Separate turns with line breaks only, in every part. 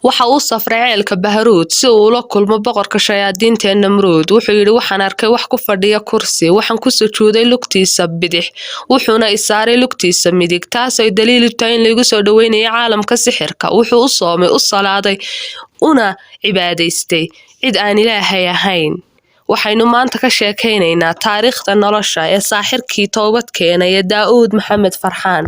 Waxa uu u safray ceelka Bahruud si uu ula kulmo boqorka shayaadiinta ee Namruud. Wuxuu yidhi waxaan arkay wax ku fadhiya kursi, waxaan ku sujuuday lugtiisa bidix, wuxuuna i saaray lugtiisa midig, taas ay daliil u tahay in laygu soo dhaweynayo caalamka sixirka. Wuxuu u soomay, u salaaday, una cibaadaystay cid aan Ilaahay ahayn. Waxaynu maanta ka sheekaynaynaa taariikhda nolosha ee saaxirkii toobad keenay ee Daa'uud Maxamed Farxaan.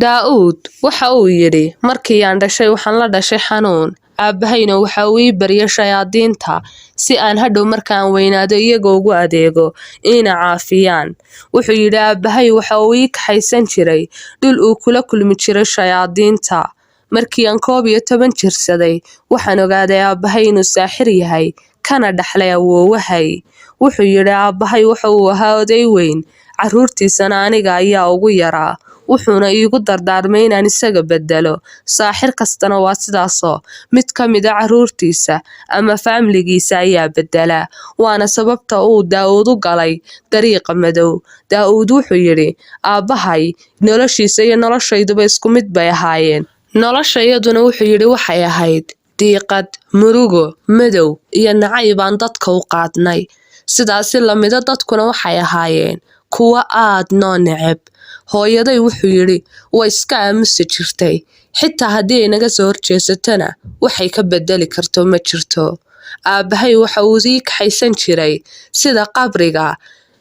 Daa'uud waxa uu yidhi markii aan dhashay waxaan la dhashay xanuun, aabbahayna waxa uu ii baryay shayaadiinta si aan hadhow markaan weynaado iyaga ugu adeego iina caafiyaan. Wuxuu yidhi aabbahay waxa uu ii kaxaysan jiray dhul uu kula kulmi jiray shayaadiinta. Markii aan 11 jirsaday waxaan ogaaday aabbahay inuu saaxir yahay kana dhaxlay awoowahay. Wuxuu yidhi aabbahay waxa uu ahaa oday weyn, carruurtiisana aniga ayaa ugu yaraa, wuxuuna iigu dardaarmay inaan isaga bedelo. Saaxir kastana waa sidaasoo mid ka mid a carruurtiisa ama faamiligiisa ayaa bedela, waana sababta uu Daa'uud u galay dariiqa madow. Daa'uud wuxuu yidhi aabbahay noloshiisa iyo noloshayduba isku mid bay ahaayeen. Nolosha iyaduna wuxuu yidhi waxay ahayd diiqad, murugo, madow iyo nacayb aan dadka u qaadnay. Sidaasi lamida dadkuna waxay ahaayeen kuwo aad noo neceb. Hooyaday wuxuu yidhi way iska aamusi jirtay, xitaa haddii ay naga soo horjeesatona waxay ka bedeli karto ma jirto. Aabbahay waxa uu ii kaxaysan jiray sida qabriga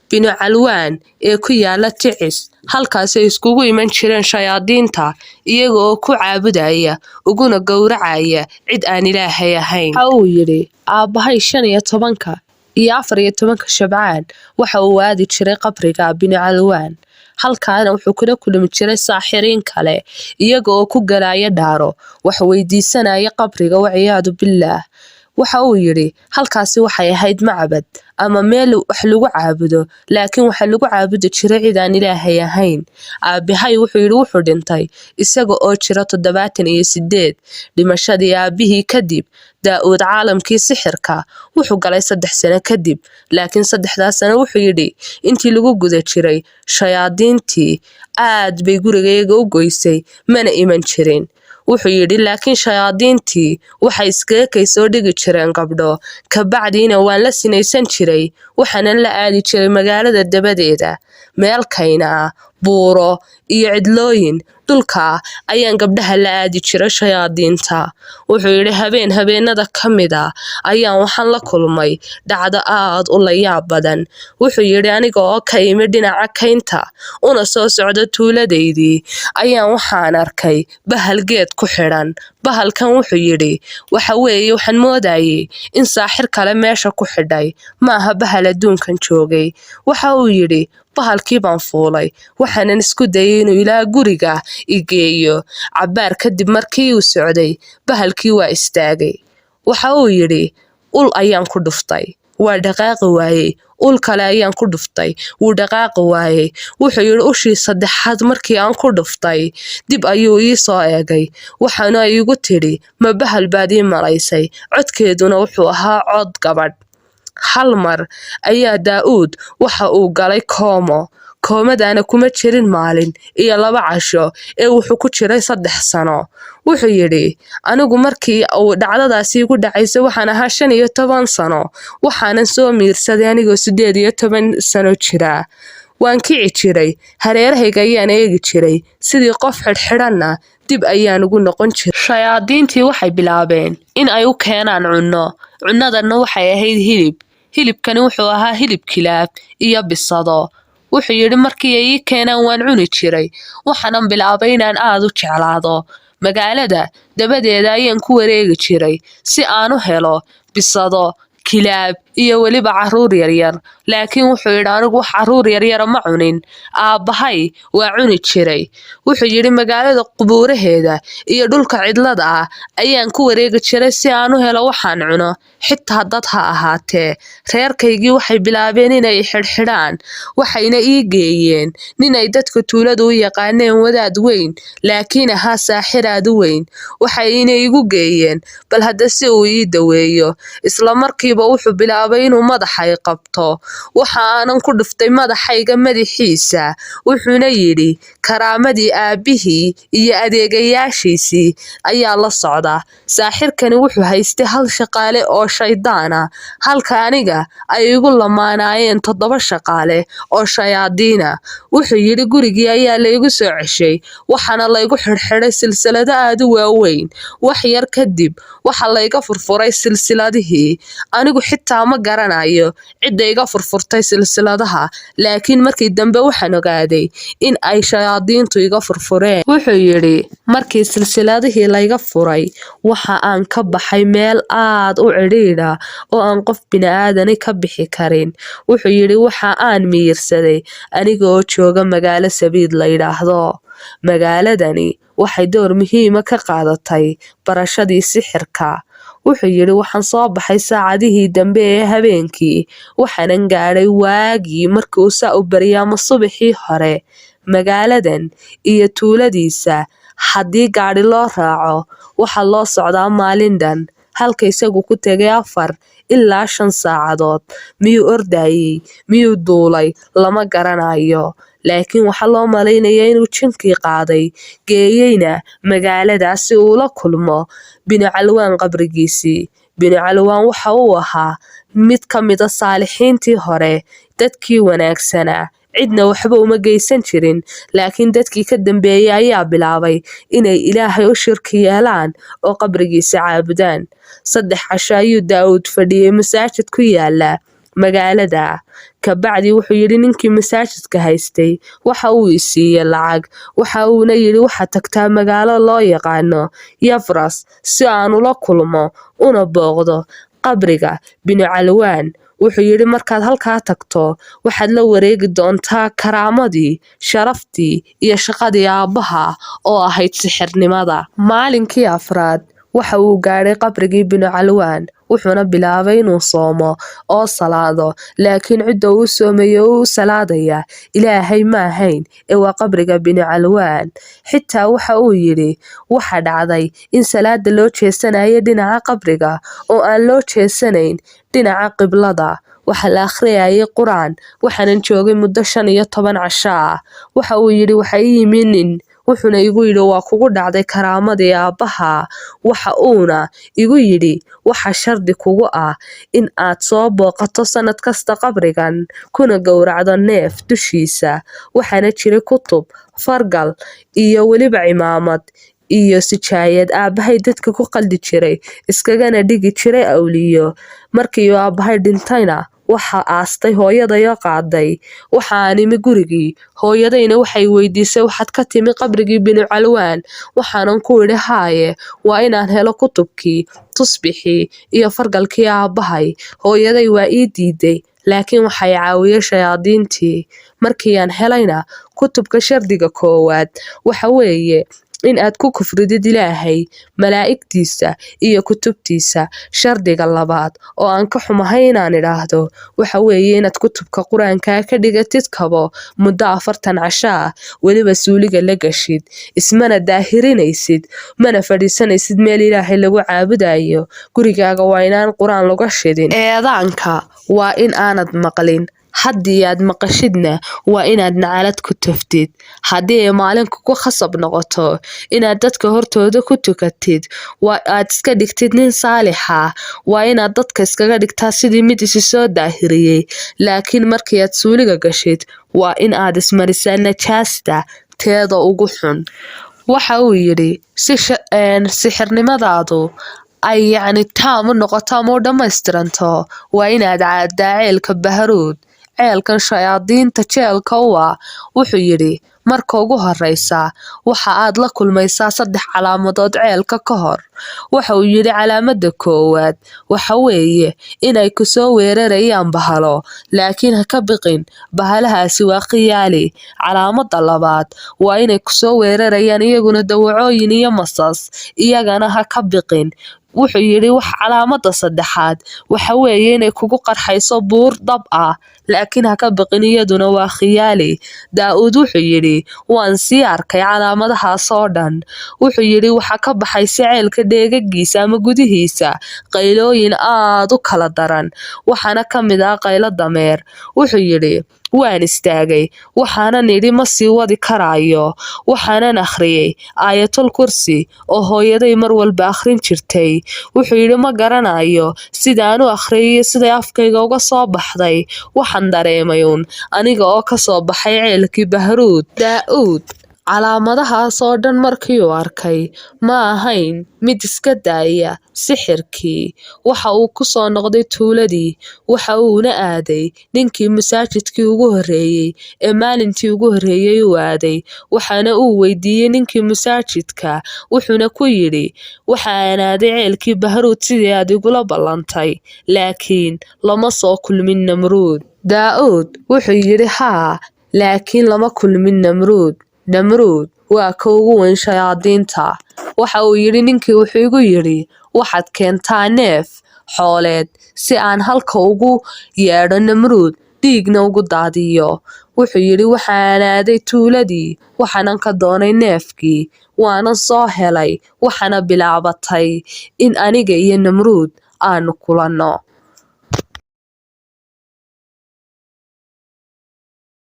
Binu Calwaan ee ku yaala Ticis, halkaas ay iskugu iman jireen shayaadiinta iyaga oo ku caabudaya uguna gowracaya cid aan Ilaahay ahayn. Waxa uu yidhi aabbahay 15-ka iyo 14-ka Shabcaan waxa uu aadi jiray qabriga Binu Calwaan, halkaana wuxuu kula kulmi jiray saaxiriin kale iyaga oo ku galaya dhaaro wax weydiisanaya qabriga, waciyaadu billaah. Waxa uu yidhi halkaasi waxay ahayd macbad ama meel wax lagu caabudo, laakiin waxa lagu caabudi jiray cid aan Ilaahay ahayn. Aabbahay wuxuu yidhi wuxuu dhintay isaga oo jira 78. Dhimashadii aabbihii kadib, Daa'uud caalamkii sixirka wuxuu galay 3 sano kadib, laakiin 3daas sano wuxuu yidhi intii lagu guda jiray shayaadiintii aad bay gurigayaga u goysay, mana iman jirin. Wuxuu yidhi laakiin shayaadiintii waxay iskaga kay soo dhigi jireen gabdho, kabacdiina waan la sinaysan jiray, waxaanan la aadi jiray magaalada dabadeeda, meel kayna ah, buuro iyo cidlooyin dhulka ayaan gabdhaha la aadi jiray shayaadiinta. Wuxuu yidhi habeen habeenada ka mid ah ayaan waxaan la kulmay dhacdo aad u layaab badan. Wuxuu yidhi aniga oo ka imi dhinaca kaynta una soo socda tuuladaydii ayaan waxaan arkay bahal geed ku xidhan. Bahalkan wuxuu yidhi waxa weeye waxaan moodayay in saaxir kale meesha ku xidhay, maaha bahal adduunkan joogay. Waxa uu yidhi bahalkii baan fuulay, waxaanan isku dayay inuu ilaa guriga i geeyo. Cabbaar kadib markii uu socday bahalkii waa istaagay. Waxa uu yidhi ul ayaan ku dhuftay, waa dhaqaaqi waayey. Ul kale ayaan ku dhuftay, wuu dhaqaaqi waayey. Wuxuu yidhi ushii saddexaad markii aan ku dhuftay dib ayuu ii soo eegay, waxaana iigu tidhi ma bahal baad ii malaysay. Codkeeduna wuxuu ahaa cod gabadh. Hal mar ayaa Daa'uud waxa uu galay koomo. Koomadaana kuma jirin maalin iyo 2 casho ee wuxuu ku jiray 3 sano. Wuxuu yidhi anigu markii uu dhacdadaasi igu dhacaysay waxaan ahaa 15 sano, waxaanan soo miirsaday anigoo 18 sano jira. Waan kici jiray, hareerahayga ayaan eegi jiray, sidii qof xidhxidhanna dib ayaan ugu noqon jiray. Shayaadiintii waxay bilaabeen in ay u keenaan cunno. Cunnadanna waxay ahayd hilib. Hilibkani wuxuu ahaa hilib kilaab iyo bisado. Wuxuu yidhi markii ay ii keenaan waan cuni jiray, waxaanan bilaabay inaan aad u jeclaado. Magaalada dabadeeda ayaan ku wareegi jiray si aan u helo bisado, kilaab iyo weliba carruur yaryar. Laakiin wuxuu yidhi anigu wax carruur yaryara ma cunin, aabbahay waa cuni jiray. Wuxuu yidhi magaalada qubuuraheeda iyo dhulka cidlada ah ayaan ku wareegi jiray si aan u helo waxaan cuno, xitaa dad ha ahaatee. Reerkaygii waxay bilaabeen inay xidhxidhaan, waxayna ii geeyeen nin ay dadka tuuladu u yaqaaneen wadaad weyn, laakiin ahaa saaxir aad u weyn. Waxayna igu geeyeen bal hadda si uu ii daweeyo. Isla markiiba Markiiba wuxuu bilaabay inuu madaxa i qabto, waxa aanan ku dhuftay madaxayga madaxiisa. Wuxuuna yidhi karaamadii aabbihii iyo adeegayaashiisii ayaa la socda. Saaxirkani wuxuu haystay hal shaqaale oo shaydaan ah, halka aniga ay igu lamaanaayeen 7 shaqaale oo shayaadiin ah. Wuxuu yidhi gurigii ayaa laygu soo ceshay, waxaana laygu xidhxidhay silsilado aad u waaweyn. Wax yar kadib waxa layga furfuray silsiladihii. Anigu xitaa ma garanayo cidda iga furfurtay silsiladaha, laakiin markii dambe waxaan ogaaday in ay shayaadiintu iga furfureen. Wuxuu yidhi markii silsiladihii layga furay, waxa aan ka baxay meel aad u cidhiidha oo aan qof bini'aadani ka bixi karin. Wuxuu yidhi waxa aan miyirsaday aniga oo jooga magaalo Sabiid la yidhaahdo. Magaaladani waxay door muhiima ka qaadatay barashadii sixirka. Wuxuu yidhi waxaan soo baxay saacadihii dambe ee habeenkii, waxaanan gaadhay waagii markii uu saa u baryay ama subaxii hore. Magaaladan iyo tuuladiisa haddii gaadhi loo raaco waxaa loo socdaa maalin dhan, halka isagu ku tegay 4 ilaa 5 saacadood. Miyuu ordayay, miyuu duulay, lama garanayo, laakiin waxaa loo malaynayaa inuu jinkii qaaday, geeyeyna magaaladaas si uu la kulmo Binu Calwaan qabrigiisii. Binu Calwaan waxa uu ahaa mid ka mid a saalixiintii hore, dadkii wanaagsanaa, cidna waxba uma geysan jirin, laakiin dadkii ka dambeeyay ayaa bilaabay inay Ilaahay u shirki yeelaan oo qabrigiisa caabudaan. 3 casho ayuu Daawud fadhiyey masaajid ku yaala magaalada. Kabacdi wuxuu yidhi ninkii masaajidka haystay waxa uu i siiyey lacag, waxa uuna yidhi waxaad tagtaa magaalo loo yaqaano Yafras si aan ula kulmo una booqdo qabriga Binu Calwaan. Wuxuu yidhi markaad halkaa tagto waxaad la wareegi doontaa karaamadii, sharaftii iyo shaqadii aabbaha oo ahayd sixirnimada. Maalinkii afraad waxa uu gaadhay qabrigii Binu Calwaan, wuxuuna bilaabay inuu soomo oo salaado, laakiin cidda uu soomayo oo u salaadaya Ilaahay ma ahayn ee waa qabriga Binu Calwaan. Xitaa waxa uu yidhi waxa dhacday in salaada loo jeesanayo dhinaca qabriga oo aan loo jeesanayn dhinaca qiblada. Waxa la akhriyayay Qur'aan, waxaanan joogay muddo 15 casho ah. Waxa uu yidhi waxa ii yimi nin, wuxuuna igu yidhi waa kugu dhacday karaamadii aabbaha. Waxa uuna igu yidhi waxa shardi kugu ah in aad soo booqato sanad kasta qabrigan, kuna gowracdo neef dushiisa. Waxaana jiray kutub, fargal iyo weliba cimaamad iyo sijaayad aabbahay dadka ku qaldi jiray, iskagana dhigi jiray awliyo. Markii uu aabbahay dhintayna waxa aastay hooyadayoo qaaday. Waxa aan imi gurigii hooyadayna, waxay weydiisay waxaad ka timi qabrigii Binu Calwaan? Waxaanan ku idhi haaye, waa inaan helo kutubkii, tusbixii iyo fargalkii aabbahay. Hooyaday waa ii diiday, laakiin waxay caawiyey shayaadiintii. Markii aan helayna kutubka, shardiga koowaad waxa weeye in aad ku kufridid Ilaahay, malaa'igtiisa iyo kutubtiisa. Shardiga labaad, oo aan ka xumahay inaan idhaahdo, waxa weeye inaad kutubka Qur-aanka ka dhigatid kabo muddo 40 casho ah, weliba suuliga la gashid, ismana daahirinaysid, mana fadhiisanaysid meel Ilaahay lagu caabudayo. Gurigaaga waa inaan Qur-aan laga shidin, eedaanka waa in aanad maqlin, haddii aad maqashidna waa inaad nacalad ku tuftid. Haddii ay maalinku ku khasab noqoto inaad dadka hortooda ku tukatid, waa aad iska dhigtid nin saalixa, waa inaad dadka iskaga dhigtaa sidii mid isi soo daahiriyey, laakiin markii aad suuliga gashid waa in aad ismarisaa najaasta teeda ugu xun. Waxa uu yidhi si sixirnimadaadu ay yacni taam u noqoto ama u dhammaystiranto, waa inaad caaddaa ceelka Bahruud, ceelkan shayaadiinta jeelka u ah. Wuxuu yidhi marka ugu horeysa waxa aad la kulmaysaa 3 calaamadood ceelka ka hor. Waxa uu yidhi calaamada koowaad waxa weeye inay kusoo weerarayaan bahalo, laakiin ha ka biqin, bahalahaasi waa khiyaali. Calaamada labaad waa inay kusoo weerarayaan iyaguna dawacooyin iyo masas, iyagana ha ka biqin. Wuxuu yidhi, wax calaamada saddexaad waxa weeye inay kugu qarxayso buur dab ah, laakiin ha ka baqin, iyaduna waa khiyaali. Daa'uud wuxuu yidhi, waan sii arkay calaamadahaas oo dhan. Wuxuu yidhi, waxa ka baxaysa ceelka dheegagiisa ama gudihiisa qaylooyin aad u kala daran, waxaana ka mid ah qaylo dameer. Wuxuu yidhi, waan istaagay, waxaanan idhi ma sii wadi karaayo. Waxaanan akhriyay Aayatul Kursi oo hooyaday mar walba akhrin jirtay. Wuxuu yidhi, ma garanayo sidaan u akhriyay iyo siday afkayga uga soo baxday. Waxaan dareemay uun aniga oo ka soo baxay ceelkii Bahruud. Daa'uud calaamadahaas oo dhan markii uu arkay, ma ahayn mid iska daaya sixirkii. Waxa uu ku soo noqday tuuladii, waxa uuna aaday ninkii masaajidkii ugu horreeyay ee maalintii ugu horreeyay uu aaday. Waxaana uu weydiiyey ninkii masaajidka, wuxuuna ku yidhi, waxa aan aaday ceelkii Bahruud sidii aad igula ballantay, laakiin lama soo kulmin Namruud. Daa'uud wuxuu yidhi, haa, laakiin lama kulmin Namruud. Namruud waa ka ugu weyn shayaadiinta. Waxa uu yidhi, ninkii wuxuu igu yidhi, waxaad keentaa neef xooleed si aan halka ugu yeedho Namruud, dhiigna ugu daadiyo. Wuxuu yidhi, waxaan aaday tuuladii, waxaanan ka doonay neefkii, waanan soo helay, waxaana bilaabatay in aniga iyo Namruud aanu kulanno.